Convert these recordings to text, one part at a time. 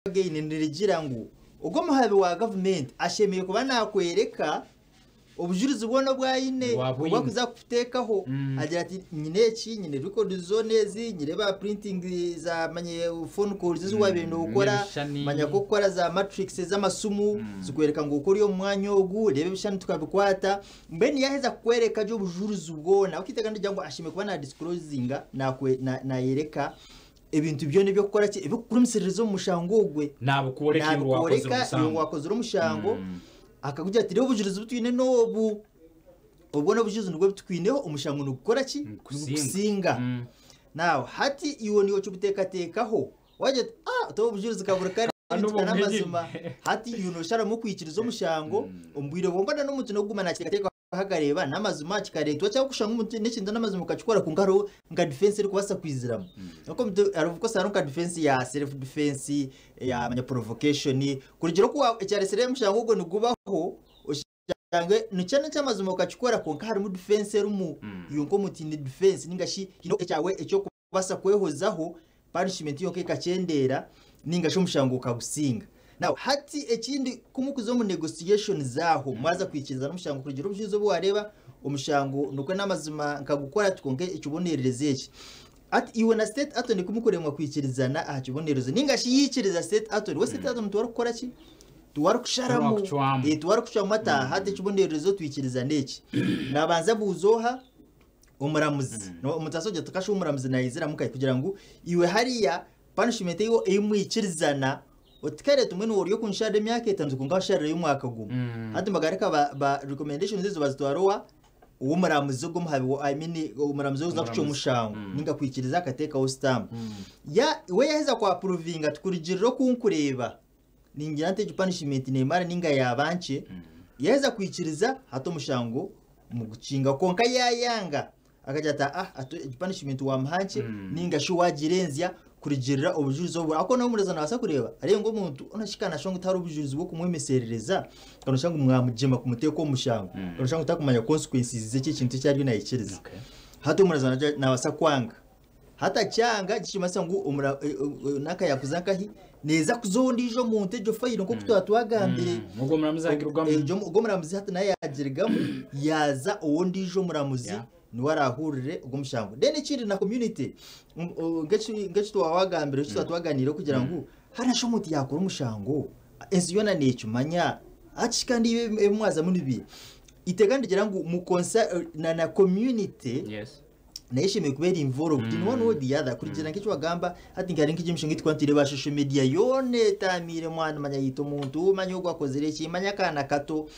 Bargain nirigira ngu ogwo omuhabi wa gavumenti ashemereire kuba nakwereka obujurizi bwona obu aine Bwabwine. obu arikuza kuteekaho agira ati nyine eki, nyine records zoona ezi, nyine ba printing za manya phone calls ezi wabaire nokora, N'ebishushani. manya ku orikukora za matrix ez'amasimu zikwereka ngu oku ori omu mwanya ogu, reeba ebishushani tukabikwata. Mbwenu yaaheza kukwereka gye obujurizi bwona, ahabw'okuteeka nigira ngu ashemereire kuba na disclosinga nayereka ebintu byona eby'okukora ki ebirikukurumisiririza omu mushango ogwe. Naabikworeka iwe waakozire Naabikworeka iwe omushango. waakozire omushango, akakugira ati reeba obujurizi obu twine n'obu. Obwo n'obujurizi nibwo obu tukwineho, omushango nigukora ki? Nigukusinga. Nigukusinga. Now hati iwe niiwe okibiteekateekaho, waagira oti ah oti obujurizi ka buri kare Kandi ebintu ka obwo n'amazima. bwenyine. Hati iwe noosharamu kwikiriza omushango, omu bwire bwonka n'omuntu n'okuguma naakiteekateekaho. Akareeba n'amazima kikareetwa ki ahabw'okushanga omuntu n'ekintu n'amazima okakikora kwonka hariho nka defense erikubaasa kwiziramu. Nk'omuntu hariho of course hariho nka defense ya self defense, eya manya provocation, kurugiirira oku wa ekyaretsireho omushango ogwo nigubaho oshange nikyo n'eky'amazima okakikora kwonka harimu defense erimu iwe nk'omuntu oine defense ninga shi haine ekyawe eky'okubaasa kwehozaho punishment yonka ekakyendeera ninga shi omushango okagusinga. Now hati ekindi ku mukuza omu negotiations aho mwaza kwikirizana omushango kurugiirira obujulizi obu wareeba omushango nikwo n'amazima nkagukora ati kwonka ekibonererezo eki. Hati iwe na state attorney ku mukuremwa kwikirizana aha kibonerezo ninga shi yaikiriza state attorney, we state attorney tiwarikukora ki? Tiwarikusharamu. Tiwarikucwamu. Tiwarikucwamu ati aha hati ekibonererezo twikirizane eki. Nabanza abuuza oha? Omuramuzi. Omuntu asobola kugira ati kasha omuramuzi naiziramu nkahi kugira ngu iwe hariya Punishment ei ei mwikirizana oti kare tumwe niwe ori okunsharira emyaka etano kwonka wansharirayo omwaka gumwe. Hati mbagarika ba ba recommendations ezo bazitwara owa ow'omuramuzi ogwo omuhabi wa I mean omuramuzi orikuza kucwa Omuramuzi. omushango ninga kwikiriza akateekaho stamp. Ya we yaheza ku approvinga ati kurugirira oku nkureeba ningira nti egi punishment neemara ninga yaaba nkye, yaheza kwikiriza hati omushango mugukinga kwonka yaayanga Akagira ati, Ah, ati egi punishment wamuha nkye, ninga shi wagirenzya kurugirira obujurizi obu. Ahabw'okuba nawe omuramuzi nabaasa kureeba areebe ngu omuntu onu shi kanashwa ngu tihariho obujurizi bw'okumwemeserereza, kanashwa ngu mwamugyema kumuteeka omu mushango, kanashwa ngu takumanya consequences z'eki ekintu eki ariyo naikiriza. Hati omuramuzi nabaasa kwanga. Hati akyanga nikimanyisa ngu omura e- e- nanka yakuza nkahi neeza kuza ondiijo omuntu egyo fayiro nk'oku twaba twagambire. Ogwo omuramuzi agirugamu. Egyo ogwo omuramuzi hati nawe yagirigamu yaaza ow'ondiijo omuramuzi Yeah. niwe araahurire ogwo omushango. Then ekindi na community nk'eki nk'eki twaba wagambire eki twaba twaganiireho kugira ngu hariya shi omuntu yaakora omushango ensi yoona neekimanya hati shi kandi ebi ebi mwazamu nibi eiteeka nirigira ngu mu consa na na community Yes. nayo eshemereire kuba eri involved in one way or the other kurugiirira nk'eki wagamba hati nka hariho nk'emishinga ei turikuba nitureeba aha social media yoona etaamiire mwana manya yaita omuntu manya ogu akozire eki manya akaana kato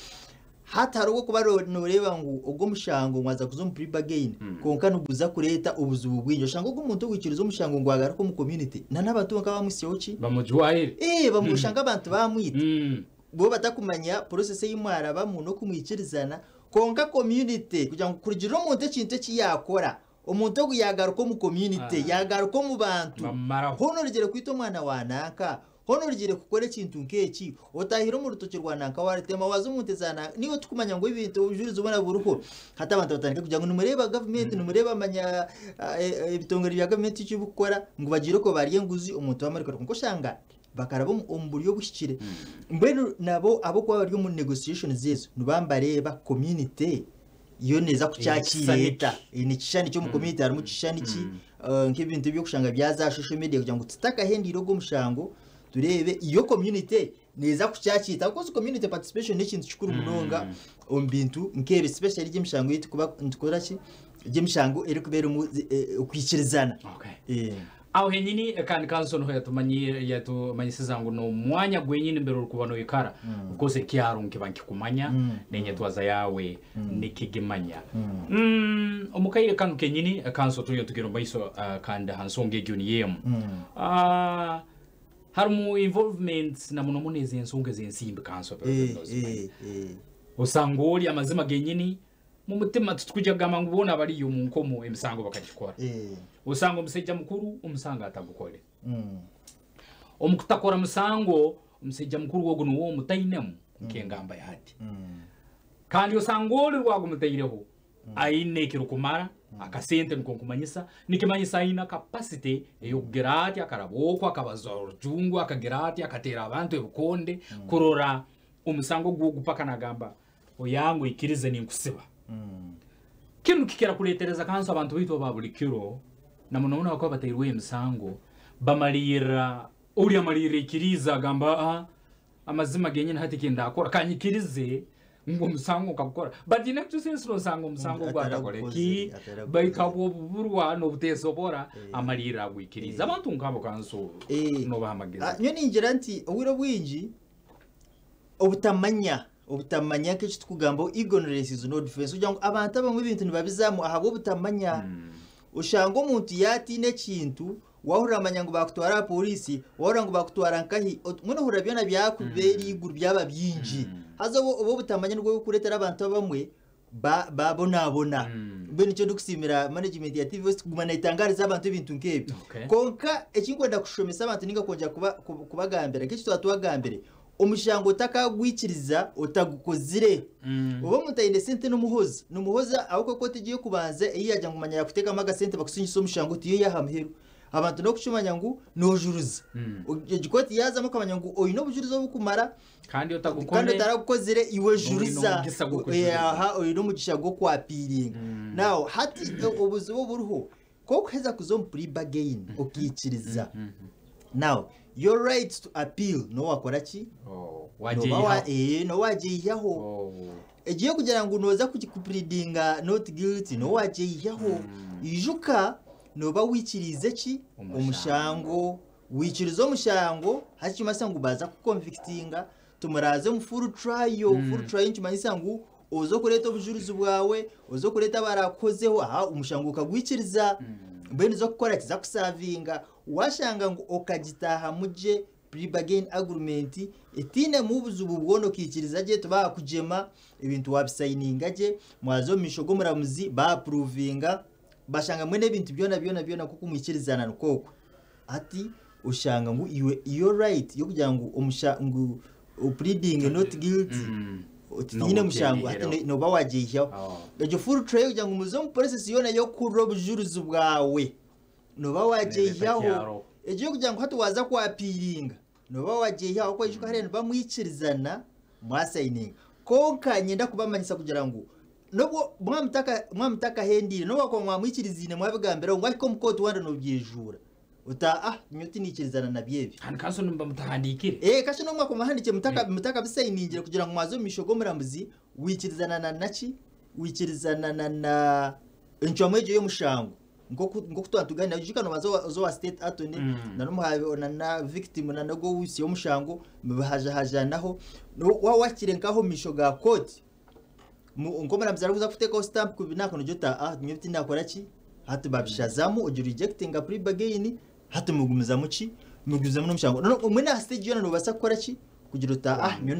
hati hariho okuba nooreeba ngu ogu omushango gwaza kuza omu plea bargain kwonka niguza kureeta obuzibu bwingi oshanga ogu omuntu owikiriza omushango ngu agaruke omu community na n'abantu bonka bamuhitsyeho ki Bamujwaire. Ee, oshanga abantu baamwita bo batakumanya process ei mwarabamu n'okumwikirizana Kwonka community kugira ngu kurugirira omuntu ekintu eki yaakora, omuntu ogu yaagaruka omu community, Ah. yaagaruka omu bantu, Bamumaraho. hoona orugire kwita omwana wa nanka, hoona orugire kukora ekintu nk'eki, otaahire omu rutookye rwa nanka waaruteema, waaza omu nte za nanka, niiwe tikumanya ngu ebintu obujurizi bwona buriho. Hati abantu batandika kugira ngu nimureeba gavumenti, nimureeba manya ah, e- e- ebitongore bya gavumenti eki birikukora, ngu bagiire okwo barya enguzi omuntu bamurekura. Kwonka oshanga bakaraba omu buryo obuhikire. Mbwenu nabo ahabw'okuba bari omu negotiations ezo nibaba nibareeba community yo neeza kukyakiira eta. Eine kishushani ki omu community harimu kishushani ki nk'ebintu eby'okushanga byaza aha social media kugira ngu tutakahendeire ogwo omushango tureebe yo community neeza kukyakiira eta. Ahabw'okuba community participation n'ekintu kikuru munonga omu bintu nk'ebi especially egi emishango ei turikuba nitukora ki egi emishango erikuba erimu okwikirizana. Aho henyini kandi kanso niho yatumanyisiza ngu n'omwanya gwenyini mbere orikuba noikara of course ekyaro nkiba nkikumanya n'enyetwaza yaawe nikigimanya. Omu kaire kanu kenyini kanso turiyo nitugenda omu maiso kandi aha nsonga egyo niyo emu. Harimu involvement na muno muno ez'ensonga ez'ensimbi kanso nozimanya. Osanga ori amazima genyini Mu mutima titukwija kugamba ngu boona abariyo omu nkomo emisango bakagikora. Osanga omusaija mukuru omusango atagukore. Omu kutakora musango, omusaija mukuru ogu nuwe omutainemu nk'engamba ya hati. Kandi osanga ori rwagumutaireho aine ekirukumara. Akasente niko nkumanyisa, nikimanyisa aine capacity ey'okugira ati akaraba oku akabaza orujungu akagira ati akateera abantu ebikonde kurora omusango gwogu paka nagamba oyangu ikirize ninkusiba. Kinu kikira kuletereza kanso abantu baitu aba buli kiro na muno muno bakaba batairwe emisango bamalirra ori amalirra ikiriza agamba amazima genyini hati kindakora kanyikirize ngu omusango nkakukora, but in actual sense nosanga omusango gwatakora ki baitu habw'obuburwa n'obutesobora amalirra agwikiriza. Abantu nkabo kanso nobaha amagezi? Nyo ningira nti obwire obwingi obutamanya nk'eki tukugamba, ignorance is no defense, kugira ngu abantu abamwe ebintu nibabizamu ahabw'obutamanya. Oshanga omuntu yatiina ekintu, wahurira amanya ngu bakutwara aha polisi, wahurira ngu bakutwara nkahi, mbwenu ohurira byona byakubeera iguru byaba bingi. Haza obu obutamanya nibwo bukureetera abantu abamwe babonabona. Mbwenu nikyo ndikusiimira management ya TV West kuguma neetangariza abantu ebintu nk'ebyo. Konka ekinkwenda kushomesa abantu ninga kwongera kubagambira nk'eki twaba twagambire, omushango otakagwikiriza otagukozire. Oba omuntu aine sente n'omuhozi n'omuhoza, ahabw'okuba kooti egiye kubanza ei yagira ngu manya yakuteekamu agasente bakusingisa omushango, tiyo y'aha muheru. Abantu n'okukimanya ngu noojuruza egi kooti yazamu okamanya ngu oine obujurizi obukumara kandi kandi otagukore otaragukozire, iwe juriza. Omugisa gw'okujuriza. Aha oine omugisha gw'okwapiiringa. Now hati obuzibu oburiho kokuheza kuza omu plea bargain okiikiriza, now your right to appeal nowakora ki? Oh, Noba wagiyihaho. Nowagyeyihaho. Egiye kugira ngu noza kupleadinga not guilty, nowagyeyihaho. Ijuka noba wikiriize ki? Omushango. Omushango wikiriza omushango, hati kimanyisa ngu baza kuconvictinga, tumuraze omu full trial. Full trial nikimanyisa ngu oza okureeta obujurizi bwawe, oza okureeta abarakukozeho, aha omushango ukagwikiriza. Mbwenu oza kukora kiza kusavinga, washanga ngu okagitahamu gye plea bargain agreement etiinemu obuzibu bwona, okiikiriza gye, tibakugyema, ebintu wabisayininga gye, mwaza omu maisho g'omuramuzi, baapuruvinga, bashanga mbwenu ebintu byona byona byona nk'oku mwikirizana nikwo hati oshanga ngu iwe your right yokugira ngu omusha ngu pleading not guilty tiine mushango hati noba wagiihyaho. Egyo full trial kugira ngu muze omu process yoona y'okuhurira obujurizi bwawe, noba wagiihyaho. Kyaro. Egyo yokugira ngu hati waza kwapiiringa, noba wagiihyaho, ahabw'okuba ijuka hariya nibamwikirizana mwasayininga. Konka nyenda kubamanyisa kugira ngu nobwo mwamutakahendiire, nobwo wakuba mwamwikiriziine mwabigambiraho ngu ahika omu kooti wanda nobyejuura ota nyowe tiniikirizana nabyo ebi. Kandi kanso nimuba mutahandiikire. Kasha nomwe mwahandiikire mutakabisayiningire kugira ngu mwaze omu maisho g'omuramuzi, wikirizana na naki, wikirizana na encwamu egyo y'omushango nkoku twatuganira. Ijuka nobanza oza owa state attorney na n'omuhabi na victim na n'ogwo owisiye omushango, mubihajahajanaho. Wawakire nkaho omu maisho ga kooti, nk'omuramuzi arikuza kuteekaho stamp kubinaka, nogira ota nyowe tinakora ki, hati babishazamu, ogi rejectinga plea bargain, hati mugumizamu ki, mugumizamu n'omushango. No omwe na stage yoona nobaasa kukora ki kugira ota nyowe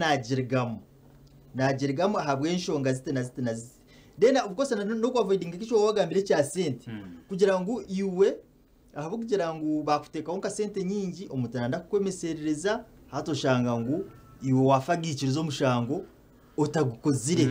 nagirigamu ahabw'enshonga ziti na ziti na ziti. Then of course n'okuavoidinga ekyo wagambire ekya sente, kugira ngu iwe ahabw'okugira ngu bakuteekaho nka sente nyingi, omuntu aranda kukwemeserereza, hati oshanga ngu iwe wafagiikiriza omushango otagukozire.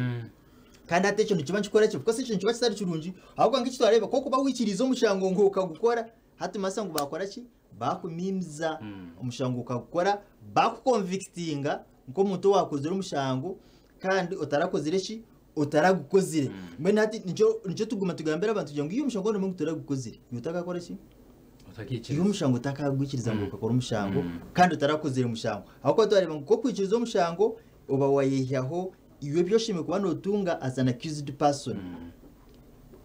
Kandi hati ekyo nikiba nikikora ki? Because ekyo nikiba kitari kirungi, ahabw'okuba nk'eki twareba kokuba wikiriize omushango ngu okagukora, hati masa ngu bakora ki, bakumimiza omushango okagukora, bakuconvictinga nk'omuntu owakozire omushango kandi otarakozire ki, otaragukozire. Mbwenu hati nikyo tuguma tugambira abantu kugira ngu iyo omushango ngu turagukozire, iwe otakakora ki, iyo Otakiikiriza. Omushango otakagwikiriza ngu okakora omushango kandi otarakozire omushango, ahabw'okuba twareba ngu kokwikiriza omushango oba wayehyaho iwe ebyoshemeriire kuba notunga as an accused person.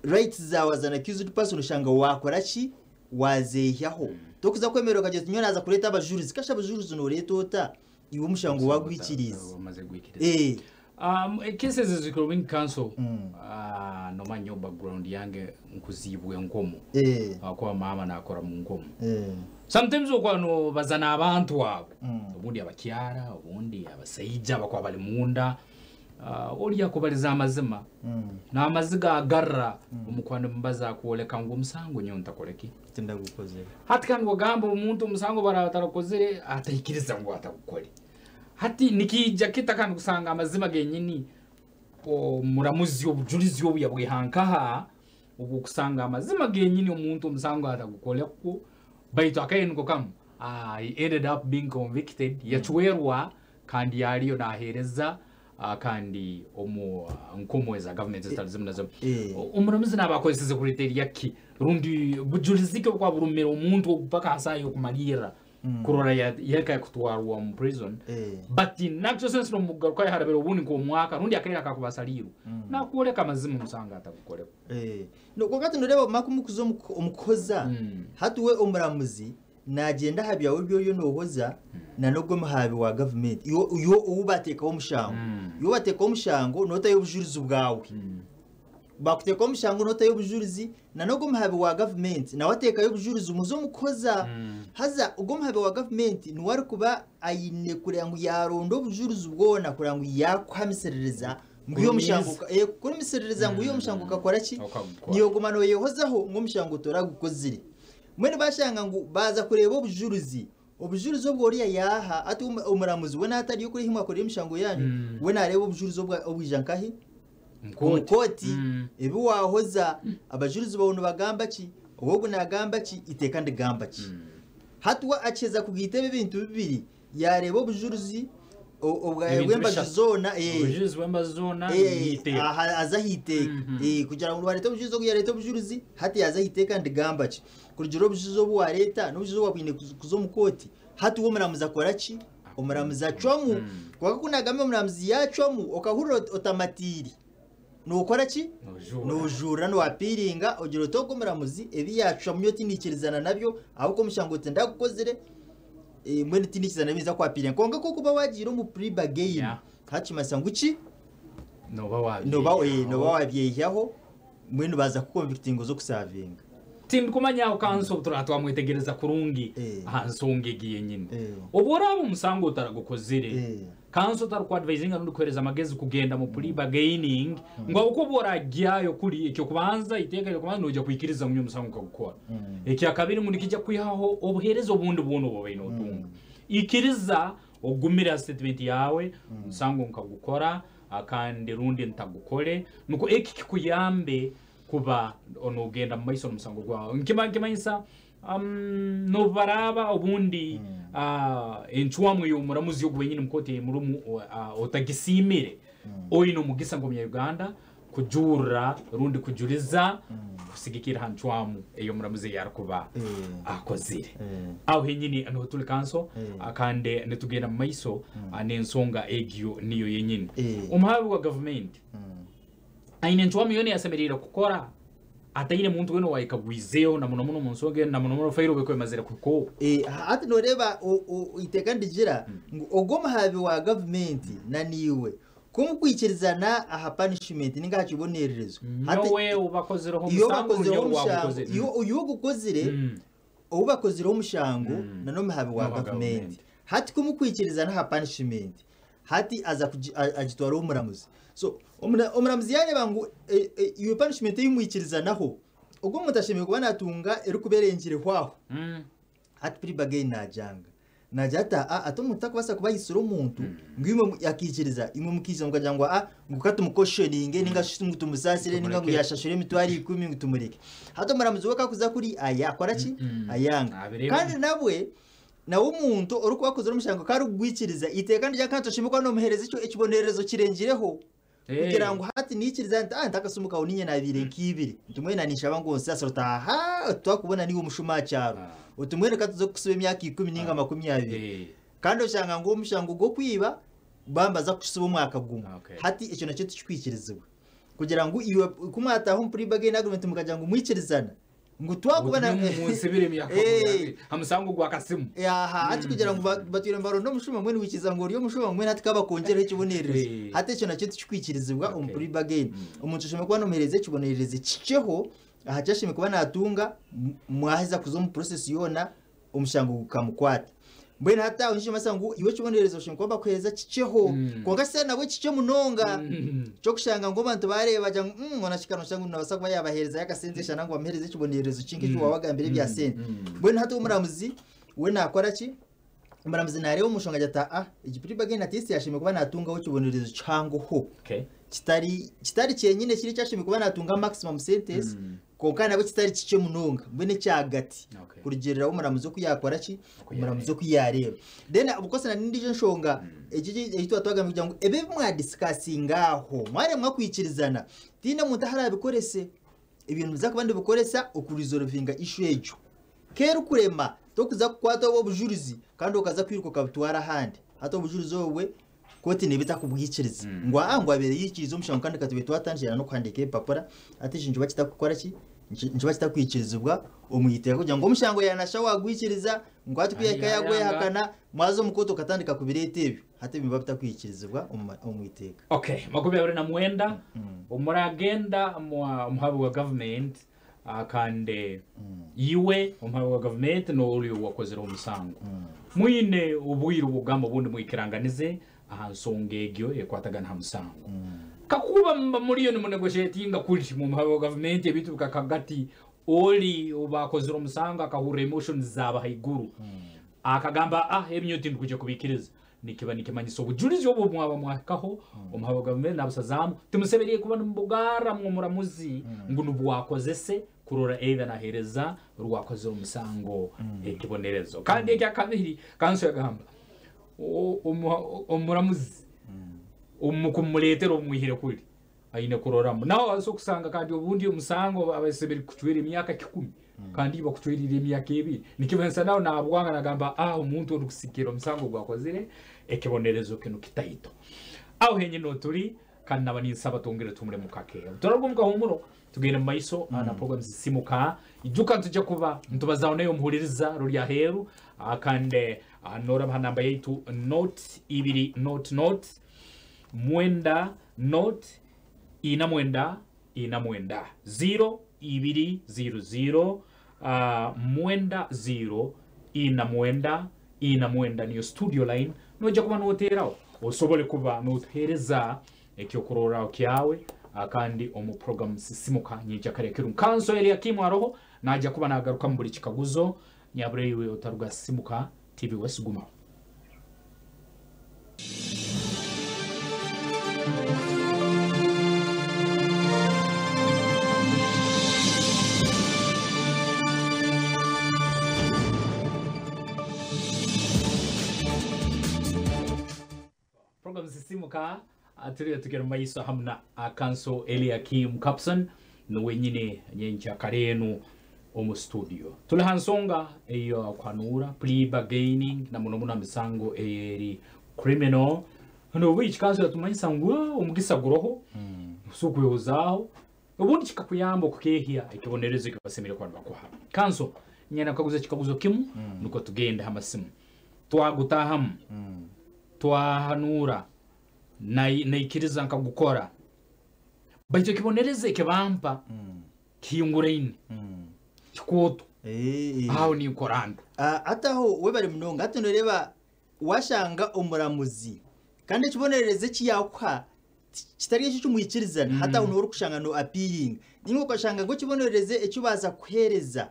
Rights zawe as an accused person oshanga wakora ki, wazehyaho. Tokuza kwemerera okagira oti nyowe naza kureeta abajurizi, kasha abajurizi noreeta ota iwe omushango wagwikiriize? Wamaze gwikiriza. Cases ezikuru counsel, nomanya background yange, nkuzibwe nkomo akuba mama nakora mu nkomo. Sometimes okwano bazana abantu abo, obundi abakyara, obundi abasaija bakuba bali munda, oli akubaliza amazima n'amaziga agarra omukwano mubaza akwoleka ngu omusango nyowe ntakoreki. Tindagukozere. Hati kandi wagamba omuntu omusango baraba batarakozere atahikiriza ngu atagukore, hati nikiija kita kandi kusanga amazima genyini omuramuzi obujulizi obu yabwihankaha? Obwokusanga amazima genyini omuntu omusango atagukolekwo, baitu akaire niko kamu he ended up being convicted, yacwerwa kandi yaliyo naheereza kandi omu nkomo eza gavumenti ezitali zimu na zimu. Omuramuzi naaba akozeseze criteria ki rundi bujulizi ki obukuba burumire omuntu ogu paka ha saaha y'okumalirra kurora yahika kutwarwa omu prison? But in actual sense, nomugarukayo harabire obundi nk'omwaka rundi akaire akakuba asaliirwe, nakwoleka amazima omusango atagukolekwo. No, kwonka noreeba makumukuza omu kuhoza, hati we omuramuzi naagenda aha byawe ebi oriyo noohoza na n'ogw'omuhaabi wa gavumenti, iwe ou bateekaho omushango. Iwe bateekaho omushango nootayo obujurizi bwawe. Bakuteekaho omushango nootayo obujurizi na n'ogw'omuhaabi wa gavumenti nawe ateekayo obujurizi muze omu kuhoza. Haza ogw'omuhaabi wa gavumenti niwe arikuba aine kureeba ngu yaaronda obujurizi bwona kureeba ngu yaakuhamisiririza ngu iwe omushango kurumisiririza ngu iwe omushango okakora ki? Okagukora. Niiwe oguma nooyehozaho ngu omushango toragukozire. Mbwenu bashanga ngu baaza kureeba obujurizi, obujurizi obu oriya yaaha, hati omuramuzi we naatariyo kuri ahu mwakorera emishango yaanyu, we naareeba obujurizi obwija nkahi? Omu kooti. Ebi waahoza, abajurizi baawe nibagamba ki, ogu naagamba ki, eiteeka nirigamba ki? Hati we akiheza kugaita ebi ebintu bibiri, yaareeba obujurizi Ebintu bw'embaju bishatu. zoona, Obujurizi bw'embaju zoona n'eiteeka. Aha, aza aha iteeka. Kugira ngu wareeta obujurizi, ogu yareeta obujurizi, hati yaaza aha iteeka nirigamba ki? Kurugiirira obujulizi obu wareeta n'obujulizi obu waabwine kuza omu kooti, hati we omuramuzi akora ki? Omuramuzi acwamu. Kwonka ku naagamba omuramuzi yaacwamu, okahurira otamatiire, nookora ki? Nojuurira. Nojuurira, noapiiringa, ogira oti ogu omuramuzi ebi yaacwamu nyowe tindiikirizana nabyo, ahabw'okuba omushango tindagukozire, mbwenu tindiikirizana nabyo ninza kwapiiringa. Kwonka ku orikuba waagiire omu plea bargain, hakimanyisa ngu ki? Nooba Nooba waabyeyihaho. Nooba waabyeyihaho, mbwenu baaza kukukonvikitinga oze kusaavinga. Tindikumanya aho kanso obu turaba twamwetegereza kurungi aha nsonga egi yenyini. Obu oraaba omusango otaragukozire, kanso tarikuadvisinga rundi kuhereza amagezi kugenda mu plea bargaining ngu ahabw'okuba obu oragyayo kuri, eky'okubanza, iteeka ery'okubanza noija kwikiriza ngu nyowe omusango nkagukora. Ekyakabiri ngu nikija kwihaho obuheereza obundi bwona obu obaire notunga. Ikiriza ogumire ha statement yaawe, omusango nkagukora kandi rundi ntagukore, nukwo eki kikuyambe kuba nogenda mu maiso n'omusango gwawe. Nkima nkimanyisa n'obu baraaba obundi encwamu ey'omuramuzi ogu wenyini omu kooti ei murimu otagisiimire, oine omugisa nk'omunya-Uganda kujurra rundi kujuriza kusigikirra ha ncwamu ey'omuramuzi ei arikuba akozire. Aho henyini niho turi kanso kandi nitugenda mu maiso n'ensonga egyo niyo yenyini. Omuhaabi wa gavumenti aine encwamu yoona ei asemeriire kukora ataine muntu weena owayekagwizeeho na muno muno omu nsonga enu na muno muno fayiro obu ekuba emazire kuhika oku. Hati nooreeba eiteeka nirigira ngu ogwo omuhaabi wa gavumenti na naiwe ku mukwikirizana aha punishment ninga aha kibonererezo, hati Nyowe ou bakozireho iwe omusango rundi obakozireho ou omushango, wagukozire. iwe ogukozire, ou bakozireho omushango na n'omuhaabi wa N'owa gavumenti. gavumenti. Hati ku mukwikirizana aha punishment, hati aza agitwara ow'omuramuzi. So omuramuzi yareeba ngu iwe punishment ei mwikirizanaho, ogwo omuntu ashemereire kuba natunga erikuba erengireho aho. Hati plea bargain nagyanga. Nagira ati aa ati omuntu takubaasa kuba aitsire omuntu ngu imwe akaikiriza, imwe mukaija mukagira ngu aa ngu ka tumukooshoninge ninga shi ngu tumusaasire ninga ngu Tumureke. yaashashura emitwaro 10 ngu tumureke. Hati omuramuzi we ku akuza kuri ayakora ki? Ayanga. Abireeba. Kandi nabwe nawe omuntu orikuba akozire omushango ku arikugwikiriza, eiteeka niryo kandi toshemereire kuba noomuheereza ekibonerezo kirengireho. Kugira ngu hati niikiriza nti, ah, ntakasumukaho niinye naabaire nkiibire. Nti mbwenu ninshaba ngu onsaasire oti aha, twakubona niiwe omushuma aha kyaro. Oti mbwenu ka tuze kukusiba emyaka 10 ninga 20. Kandi oshanga ngu omushango gw'okwiba bambaza kukusiba omwaka gumwe. Hati ekyo nakyo tikikwikirizibwa. Kugira ngu iwe ku mwataaha omu plea bargain agreement mukagira ngu mwikirizana, ngu twakuba na Munsibire emyaka ha musango gwa kasimu. Aha, hati kugira ngu batwire nibaronda omushuma, mbwenu wikiriza ngu ori omushuma, mbwenu hati kabakwongyereho ekibonererezo. Hati ekyo nakyo tikikwikirizibwa omu plea bargain. Omuntu oshemereire kuba nomuheereza ekibonererezo kikyeho aha ki ashemereire kuba natunga mwaheza kuza omu process yoona omushango gukamukwata. Mbwenu hati aho nikimanyisa ngu iwe ekibonerezo oshemereire kuba bakuheereza kikyeho. Kwonka shi nabwo kikye munonga ky'okushanga ngu abantu baareeba bagira ngu ona shi kanu ngu nabaasa kuba yaabaheerezayo akasente shana ngu bamuheereze ekibonerezo ki nk'eki waaba wagambire ebya sente. Mbwenu hati omuramuzi we naakora ki? Omuramuzi naareeba omu nshonga agira ati aa egi plea bargain at least yashemereire kuba naatungaho ekibonerezo kihangoho. Kitari kyenyine kiri eki ashemereire kuba naatunga maximum sentence. Kwonka nabwo kitari kikye munonga, mbwenu ekyahagati kurugiirira omuramuzi oku yaakora ki, omuramuzi oku yaareeba. Then of course na n'endiijo enshonga egi ei twaba twagambire kugira ngu ebi ebi mwadisikasinga aho mwaremwa kwikirizana, tihaine muntu ahu araabikorese. Ebyo nibiza kuba nibikoresa okurizorovinga issue egyo. Ku erikurema, torikuza kukwata obwo obujurizi kandi okaza kwiruka okabutwara ahandi. Hati obujurizi obwe kooti neeba etarikubwikiriza ngu aa ngu abaire yaikiriza omushango kandi ka tubaire twatandikire n'okuhandiika ebipapura hati eki nikiba kitarikukora ki nikiba kitarikwikirizibwa omu iteeka kugira ngu omushango yaanashusha waagwikiriza ngu hati ku yaahika yaagwehakana mwaza omu kooti okatandika kubireeta ebyo hati ebyo nibiba bitarikwikirizibwa omu iteeka. Okay, 29, Muragenda omuhabi wa gavumenti kandi iwe omuhabi wa gavumenti n'ori owakozire omusango mwine obwire obw'okugamba obundi mwikiranganize aha nsonga egyo ekwatagana ha musango. Kakuba muba muliyo nimunegoshetinga kuli omuhabi wa gavumenti ebintu bikakagati oli obakozire omusango akahurra emotions zaaba haiguru akagamba ah ebi nyowe tindukwija kubiikiriza. Nikiba nikimanyisa obujurizi obu mwaba mwahikaho, omuhabi wa gavumenti nabusazaamu, timusemeriire kuba nimubugarra omuramuzi ngu nubwo akozese kurora either naheereza rundi akozire omusango ekibonerezo. Kandi ekyakabiri, kanso yagamba, omuramuzi omu kumuleetera obumwihire kuli, aine kuroramu. Nawe abaasa okusanga kandi obundi omusango abasemeriire kukucwera emyaka kikumi kandi iwe bakucweriire emyaka ebiri. Nikimanyisa nawe nabwanga nagamba ah omuntu onu kusigikirra omusango ogu akozire ekibonerezo kinu kitaito. Aho henyini oturi kandi naba ninsaba twongere tuhumuremu kake. Turaruga omu kahumuro tugende mu maiso na program zisimuka. Ijuka nitujja kuba nitubazaho naye omuhuririza ruri aheeru kandi noraba ha namba yaitu not ibiri not not mwenda not ina mwenda ina mwenda ziro ibiri ziro ziro mwenda ziro ina mwenda ina mwenda niyo studio line noija kuba noteeraho osobole kuba notuheereza ekyokurorraho kyawe kandi omu program Sisimuka Nyenkya Kare Ekiro. Kanso Eliakimu aroho naija kuba nagarukamu buli kikaguzo nyabura iwe otaruga Sisimuka TV West gumaho. Program Sisimuka turiyo tugera mu maiso hamu na Kanso Eliakim Capson nuwe nyine nyenkya kare enu omu studio. Tuli ha nsonga ey'okuhanuura plea bargaining na muno muno ha misango eyeri criminal. Nobu eki kanso yatumanyisa ngu omugisa guroho so okwehuzaaho obundi kikakuyamba okukeehya ekibonerezo eki basemeriire kuba nibakuha. Kanso nyenda kukaguza ekikaguzo kimu nukwo tugende ha masimu. Twagutahamu twahanuura naikiriza nkagukora baitu ekibonerezo ekibampa kihinguraine kikooto aho ninkora nta? Hati aho webare munonga. Hati noreeba washanga omuramuzi kandi ekibonerezo eki yaakuha kitari eki ekimwikirizana hati aho niho orikushanga no apiiringa. Nainga okashanga ngu ekibonerezo eki baaza kukuheereza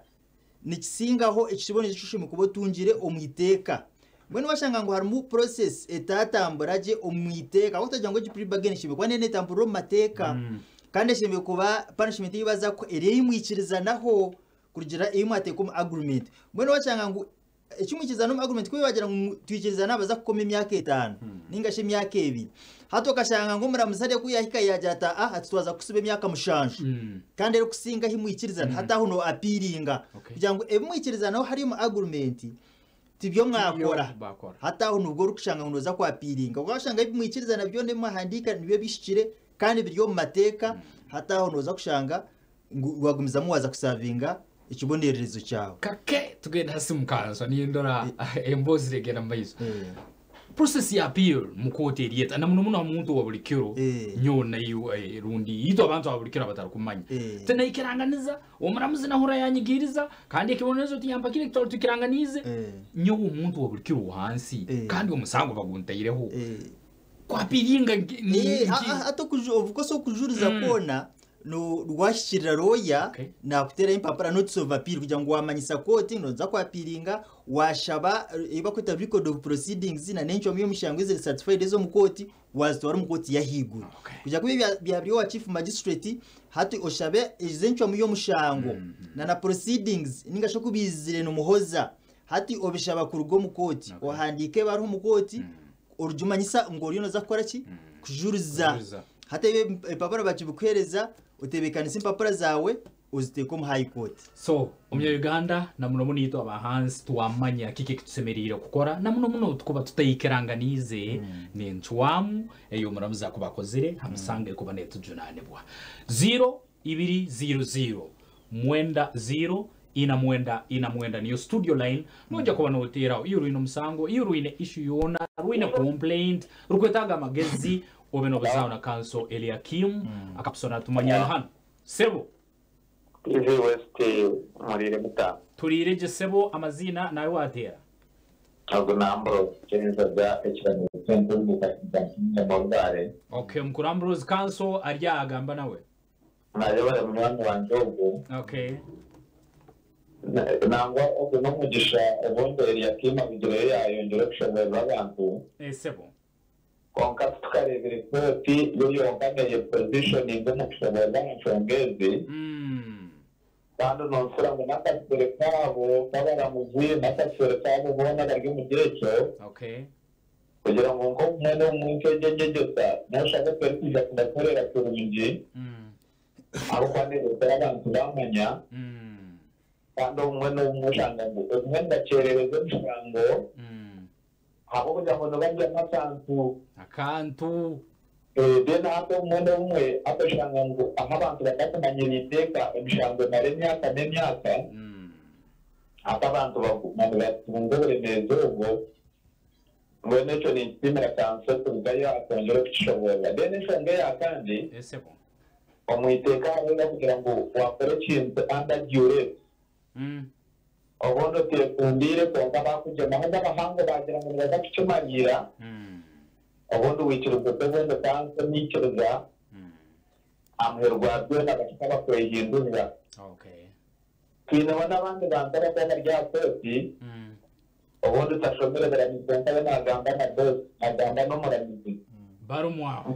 nikisingaho ekibonerezo eki oshemereire kuba otungire omu iteeka. Mbwenu washanga ngu harimu process etatambura gye omu iteeka ahabw'okutagira ngu egi plea bargain eshemereire kuba neetamburira omu mateeka kandi eshemereire kuba punishment ei baza kukuha eri ei mwikirizanaho kurugiirira ei mwateeka omu agreement. Mbwenu washanga ngu eki mwikirizana omu agreement ku bagira ngu twikirizana baza kukoma emyaka etaano ninga shi emyaka ebiri hati okashanga ngu omuramuzi hariya ku yahika yagira ati aa hati twaza kukusiba emyaka mushanju kandi erikusinga ahi mwikirizana hati aho no apiiringa kugira ngu ebi mwikirizanaho hariya omu agreement tibyo mwakora hati aho nibwo orikushanga ngu noza kwapiiringa washanga ebi mwikirizana byona ebi mwahandiika nibyo bihikire kandi biri omu mateeka hati aho noza kushanga ngu wagumizamu waaza kusavinga ekibonererezo kyawe. Kake tugende ha simu kanso nindora emboozi regenda mu maiso. Process ya appeal mu kooti eri eta na muno muno ha muntu owa buli kiro nyowe naiwe rundi itwe abantu aba buli kiro abatarikumanya. Tinaikiranganiza omuramuzi nahurra yanyigiiriza kandi ekibonerezo tiyampakire ekitwari tukiranganiize nyowe omuntu owa buli kiro owa hansi kandi omusango baguntaireho. Kwapiringa Hati obukosa okujuriza kwona. Rwashikirira lawyer nakuteeraho empapura, notice of appeal, kugira ngu wamanyisa kooti noza kwapiringa, washaba ei bakweta record of proceedings na n'encwamu y'omushango eziri certified ez'omu kooti, wazitwara omu kooti y'ahaiguru. Kugira kuba byabiri owa chief magistrate, hati oshabe ezo encwamu y'omushango na na proceedings ninga shi oku biizire nimuhoza, hati obishaba kuruga omu kooti, ohandiike ebaruha omu kooti, orugimanyisa ngu oriyo noza kukora ki? Kujuriza. Kujuriza. Hati ebipapura bakibikuheereza, otebeekanisa empapura zaawe, oziteeka omu high court. So omunya Uganda na muno muno itwe abahansi twamanya kiki ekitusemeriire kukora, na muno muno tukuba tutaikiranganiize n'encwamu ei omuramuzi akuba akozire ha misango erikuba netujunaanibwa. Ziro ibiri ziro ziro mwenda ziro ina mwenda ina mwenda niyo studio line, noija kuba noteeraho iyo rwine omusango, iyo rwine issue yoona, rwine complaint, rukwetaaga amagezi, obe nobuzaaho na Counsel Eliakim akakusona tumanya ari hanu. Sebo. TV West muriire muta? Turiire gye sebo, amaziina naawe wateera? Ogu ni Ambrose Kyenjoga ekiraniro ky'entunguka kya Murubare. Okay mukuru Ambrose, Counsel ari aha gamba nawe. Nayebare munywani wangye ogu. Nangwa ogu n'omugisha obundi Eliakim arugireyo yayongyera okushoboorora abantu. Eh sebo. Kwonka titukareebire kooti yo yonka neye positioninga omu kushoboorora aha nshonga ezi. Kandi nonsura ngu n'akasere kaabo k'abaramuzi n'akasere kaabo boona abari omuri ekyo. Kugira ngu nk'obumwe n'obumwe nk'egi enyegyesa noshanga ku erikwija kubakorera kurungi ahabw'okuba nereetera abantu baamanya. Kandi obumwe n'obumwe oshanga ngu obumwe nibakyerereza emishango ahabw'okugira ngu nibaryamu akantu. Akantu. Then hati obumwe n'obumwe hati oshanga ngu ahu abantu batakumanyira eiteeka emishango emara emyaka n'emyaka, hati abantu baguma nibatunga oburemeezi obwo. Mbwenu ekyo ninkisiimira kanso kurugayo akongyera okukishoboorora. Then enshonga eya kandi, omu iteeka hariho ebakugira ngu wakora ekintu under duress, obundi oteekundiire kwonka baakugyema haza abahangu baagira ngu nibaza kukimariira, obundi waikiriza oti obundi kanso neikiriza, aha muheru gwa byona bahika bakwehindurira. Twineho n'abandi bantu abarikuba bari aha kooti, obundi tashomire buramuzi kwonka we naagamba na boss, agamba n'omuramuzi. Barumwaho.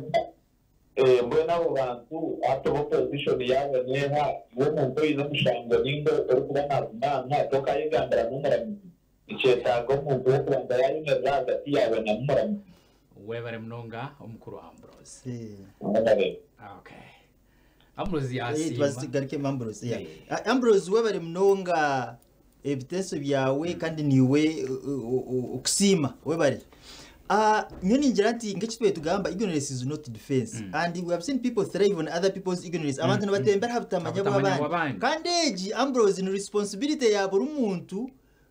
Mbwenu abo bantu hati bo position yaabo neeha? Iwe omuntu oine omushango ninga orikuba nagunaanwa tokayegambira n'omuramuzi? Nikyetaaga omuntu w'okubanza yayemerera ahagati yaawe na n'omuramuzi. Webare munonga omukuru Ambrose. Webare. Okay. Ambrose yasiima. Tubaze tugarukemu Ambrose. Yeah. Ambrose webare munonga ebiteeso byawe kandi niiwe okusiima webare. Nyowe ningira nti nk'eki tubire tugamba, ignorance is not defense and we have seen people thrive on other people's ignorance. Abantu nibatembera aha butamanya Butamanya bw'abandi. bw'abandi. Kandi egi Ambrose ni responsibility ya buri muntu,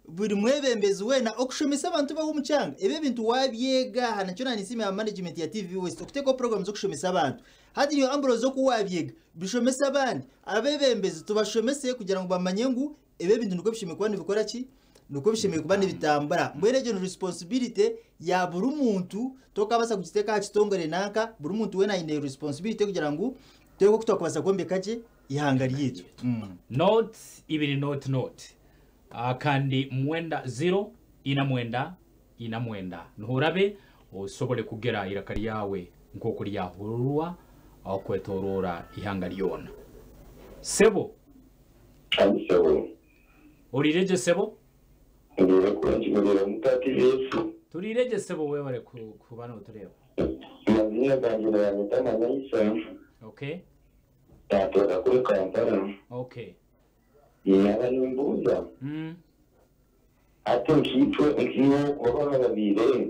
buri mwebembezi weena okushomesa abantu bawe omu kyanga. Ebi ebintu wabyega aha nakyo nanisiima ya management ya TV West okuteekaho programs z'okushomesa abantu. Hati niiwe Ambrose oku wabyega bishomese abandi. Abebembezi tubashomese kugira ngu bamanye ngu ebi ebintu nikwo bishemereire kuba nibikora ki? Nikwo bishemereire kuba nibitambura. Mbwenu egyo ni responsibility ya buri muntu, tokabaasa kugiteeka aha kitongore nanka, buri muntu weena aine responsibility kugira ngu tureebe oku twakubaasa kwombeka gye eihanga ryaitu. Nought ibiri nought nought kandi mwenda ziro ina mwenda ina mwenda niho orabe osobole kugera eiraka ryawe nk'oku ryahurirwa okwetoroora eihanga ryona. Sebo. Kandi sebo. Oriire gye sebo? Ndiire kurungi muriire muta TV Yesu? Turiire gye sebo webare kuba notureeba. Amaziina gangye nibanyeta Manaisa. Naatuura kuri Kampala. Naaba nimbuuza. Hati nkaitwe nkiiwe kuba bahababiire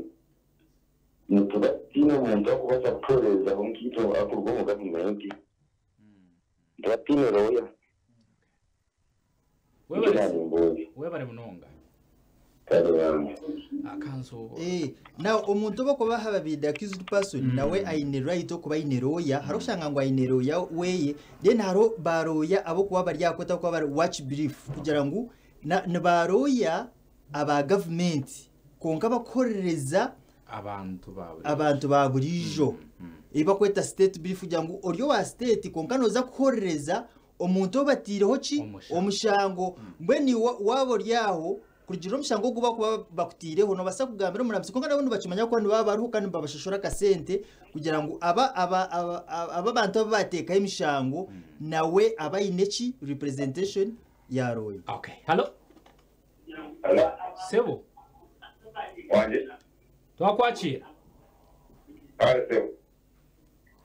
nituba tutaine muntu arikubaasa kutuheerezaho nkaitwe arikuruga omu gavumenti. Nituba tutaine lawyer. Webare Nikyo naabimbuuza. Webare munonga. Kare bambi. Akanso. Now omuntu oba kuba hababiire the accused person nawe aine right okuba aine lawyer, hariho oshanga ngu aine lawyer weye, then hariho ba lawyer abokuba bari aha kooti abakuba bari watch brief kugira ngu ni ba lawyer aba government kwonka bakuhorereza Abantu ba buriijo. Abantu ba buriijo ei bakweta state brief kugira ngu ori owa state kwonka nooza kuhorereza omuntu ou bataireho ki? Omushango. Omushango. Mbwenu iwe waaba ori aho kurugiirira omushango ogu barikuba bakutaireho noobaasa kugambira omuramuzi kwonka nabo nibakimanya ahabw'okuba nibaba bariho kandi nibabashashura akasente kugira ngu aba aba aba aba abantu abu baateekaho emishango nawe abe aine ki? Representation ya lawyer. Okay. Halo? Halo. Sebo. Wangi. Twakwakiira. Kare sebo.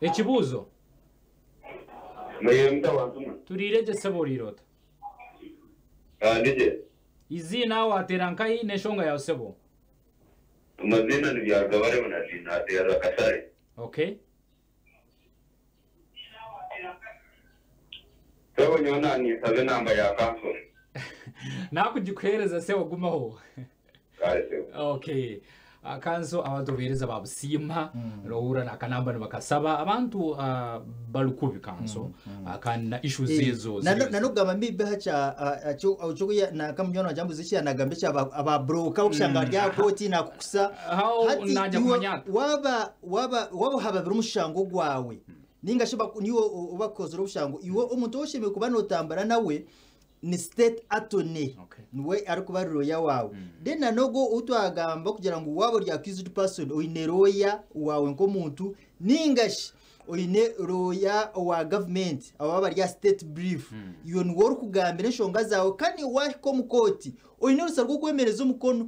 Ekibuuzo. Mwiriire muta bantu mwe? Turiire gye sebo oriire ota? Ndi gye. Eiziina wateera nkahi n'enshonga yaawe sebo? Amaziina ni Byarugaba Leonard nateerera Kasare. Okay. Sebo nyowe naninsabe enamba ya kansoro. Nakugikuhereza sebo gumaho. Kare sebo. Okay. Kanso abantu obuheereza babusiima nohurra nakanamba nibakasaba abantu ah, bari kubi kanso Ah, kandi na issues ezo ziriyo na nokugamba maybe aha kya ekyokuya nanka munywani wangye ambuuza eki yanagamba ekya aba broker abokushanga bari aha kooti nakukusa How hati naija iwe kumanya ata? waaba waaba waaba ohababire omushango gwawe ninga shi niiwe obakukozire obushango iwe omuntu ou oshemereire kuba notambura nawe ni state attorney Okay. niwe arikuba ari lawyer waawe then na n'ogwo ou twagamba kugira ngu waaba ori accused person oine lawyer waawe nk'omuntu ninga shi oine lawyer owa government abo abari aha state brief iwe niwe orikugambira enshonga zaawe kandi waahika omu kooti oine orusa rw'okwemereza omukono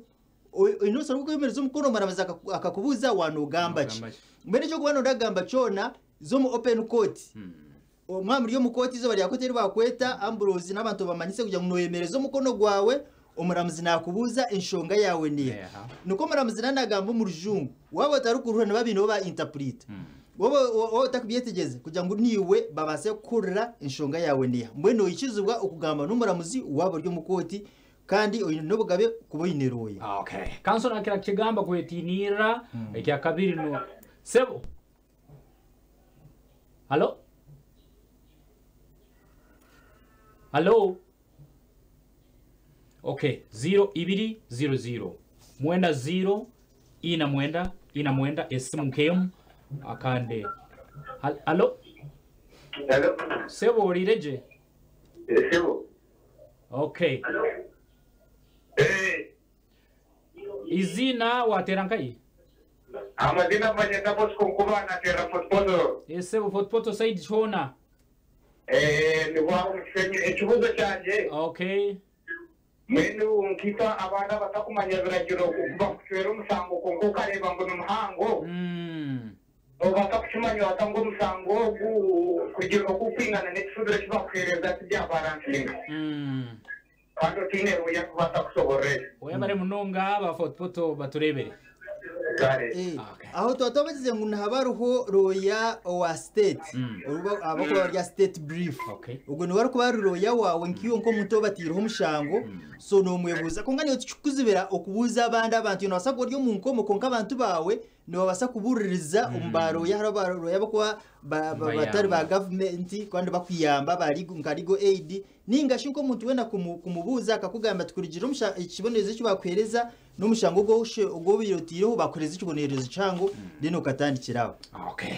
oine orusa rw'okwemereza omukono omuramuzi akakubuuza waanogamba ki Nogamba ki? mbwenu eky'okuba nooragamba kyona za omu open court Mwaba muri omu kooti eizooba rya kooti eri baakweta, Ambrose n'abantu obamanyise kugira ngu nooyemereza omukono gwawe, omuramuzi naakubuuza enshonga yaawe neeha. Nikwo omuramuzi naaba naagamba omu rujungu, waaba otarikuruhura nibo baine ou ba intapurita. Waaba waaba otakubyetegyereza kugira ngu naiwe babaase kukuhurira enshonga yaawe neeha. Mbwenu noikirizibwa okugamba n'omuramuzi waaba ori omu kooti kandi oine n'obugabe kuba oine rooya. Okay. Kanso nakira kukigamba kwetiinirira, ekyakabiri no Sebo. Halo? Halo? Okay, 0 ibiri 0 0 mwenda 0 ina mwenda ina mwenda esimu nkemu akande. Halo? Hello. Sebo oriire gye? Sebo. Okay. Eh. Iziina wateera nkahi? Amazina Manyenda Bosco Nkuba nateera Fort Portal. Esebo Fort Portal side hoona. Eh, niho aho omu Kishenyi. Ekibuuzo kyangye. Okay. Mbwenu nkaitwe abaana abatakumanya biragiro ku bakucwera omushango kwonka okareeba ngu ni muhango, noobaasa kukimanya ota ngu omushango ogu kugira oku kwingana n'ekifubiro eki bakuheereza tibyabaransinga kandi otaine rooya kubaasa kushoboorora ekyo? Webare munonga aba Fort Portal batureebere. Kare. Eh, Okay. aho twaba twabagize ngu nihaba hariho lawyer owa state oruba abakuba bari aha state brief Okay. ogwo niwe arikuba ari lawyer waawe nk'iwe nk'omuntu ou bataireho omushango so nomwebuuza kwonka niiwe tikikukuzibira okubuuza abandi abantu nobaasa kuba ori omu nkomo kwonka abantu baawe nibabaasa kubuuririza omu ba lawyer hariho ba lawyer abakuba batari ba Nibayamba. gavumenti kandi bakuyamba ba legal nka legal aid ninga shi nk'omuntu weena kumubuuza akakugambira ati kurugiirira omu kibonerezo eki baakuheereza n'omushango ogu obaire otaireho baakuheereza ekibonerezo kihango then okatandikira aho. Okay.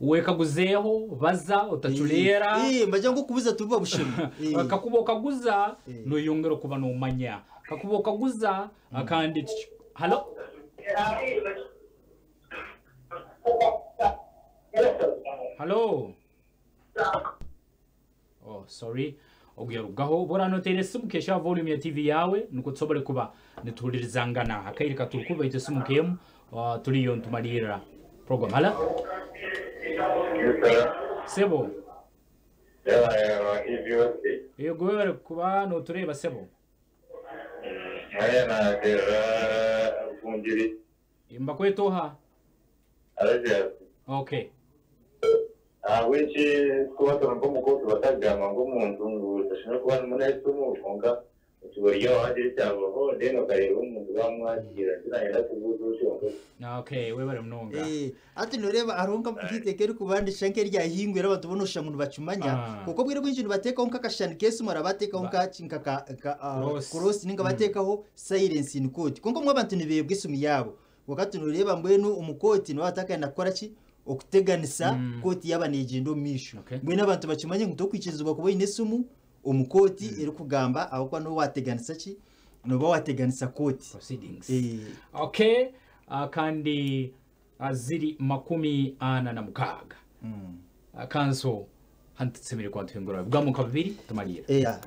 Wekaguzeeho, baza, otacureera. Nibagira ngu okubuuza tibuba bushema. Kakuba okaguza, noyongera okuba nomanya. Kakuba okaguza, kandi Halo? Halo? Oh, sorry. Ogu yarugaho. Obu oraaba noteera esimu, keesha volume ya TV yaawe nukwo tusobole kuba nituhuririzangana. Akaire katurikuba baitu esimu nk'emu ah, turiyo nitumaliirra program. Halo? Sebo. Yego webare kuba notureeba sebo. Nibakweta oha? Okay. Ahabw'enki kuba turi nk'omu kooti batakugamba ngu omuntu ngu tashemereire kuba arimu n'esimu kwonka okiba ori aho hagira ekyabaho then okareeba omuntu bamwakiira nikyo nayenda kubuuza otyo kwonka. Okay, webare munonga. Hati noreeba hariho nk'eiteeka erikuba nirishusha nk'eryahingwire abantu boona oshusha ngu nibakimanya kwonka obwire obwingi nibateekaho nk'akashushani k'esimu haraba bateekaho nka ka Cross. cross ninga bateekaho silence in court kwonka obumwe abantu nibeebwa esimu yaabo. Kwonka hati nooreeba mbwenu omu kooti nooba otakenda kukora ki? Okuteganisa kooti yaaba neegyenda omu maisho. Okay. Mbwenu abantu bakimanye ngu tokwikirizibwa kuba oine esimu omu kooti erikugamba ahabw'okuba nooba waateganisa ki? Nooba waateganisa kooti. Proceedings. Eh. Okay, kandi ziri 46. Kanso hanu tusemeriire kuba nituhingura ebigambo nka bibiri tumalirre. Eya,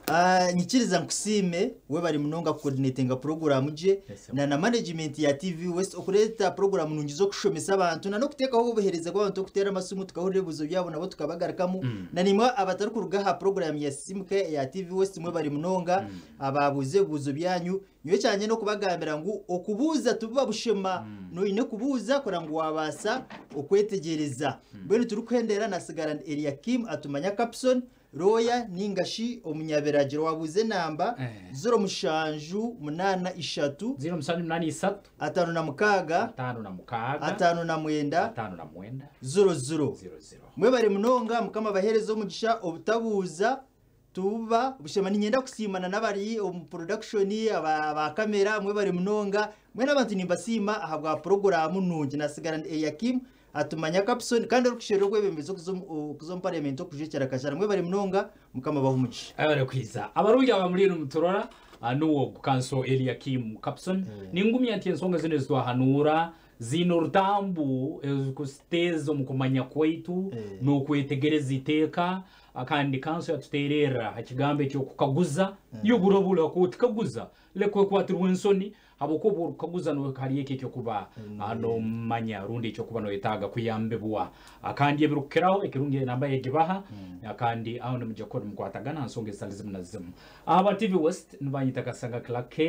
nyikiriza nkusiime webare munonga kucoordinatinga puroguramu gye Yes, sir. na na management ya TV West okureeta puroguramu nungi z'okushomesa abantu na n'okuteekaho obuheereza bw'abantu okuteera amasimu tukahurira ebibuuzo byabo nabo tukabagarukamu na naimwe abatarikuruga aha puroguramu ya Sisimuka eya TV West mwebare munonga abaabuuza ebibuuzo byanyu. Nyowe ekyangye n'okubagambira ngu okubuuza tibuba bushema, noine kubuuza kureba ngu wabaasa okwetegyereza. Mbwenu turikuhendera nasigara ndi Eliakim Atumanya Kapson, lawyer ninga shi omunyabiragiro wabuuza enamba 0783. 0783. 56. 56. 59. 59. 00. 00. Mwebare munonga Mukama abahereze omugisha obutabuuza Tuba bushema ninyenda kusiima na n'abari omu production aba ba kamera mwebare munonga mwena abantu nimbasiima ahabwa puroguramu nungi nasigara ndi Eliakim Atumanya Kapson kandi orikusherura obwebembezi okuza omu okuza omu parliament okujwekyera Kajara mwebare munonga Mukama abahe omugisha. Ayebare kwiza. Abarungi abamuri nimuturora nuwe ogu Kanso Eliakim Kapson. Ningumya nti ensonga zinu ezitwahanuura Ziine orutambu erurikuziteeza omu kumanya kwaitu n'okwetegereza iteeka, kandi kanso yatuteererra ha kigambo eky'okukaguza. Yubura bura kooti kaguza, leka kwekwatirwa ensoni, habwokuba obu orikukaguza nohika hali eki eky'okuba nomanya rundi eky'okuba noyetaaga kuyambibwa. Kandi ebirukukiraho, ekirungi enamba yegibaha, kandi aho nimwija kuba nimukwatagana ha nsonga ezitali zimu na zimu. Aba TV West nibanyeta Kasanga Clark.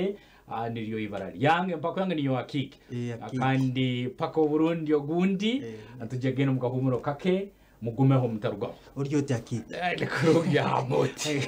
Ah, niryo ibara ryange empako yange niyo Akiiki. Eh, Ah, Akiiki. kandi paka oburundi ogundi Eh. tujya genda omu kahumuro kake mugumeho mutarugaho. Ori oti Akiiki. Eh, ni kurungi aha muti.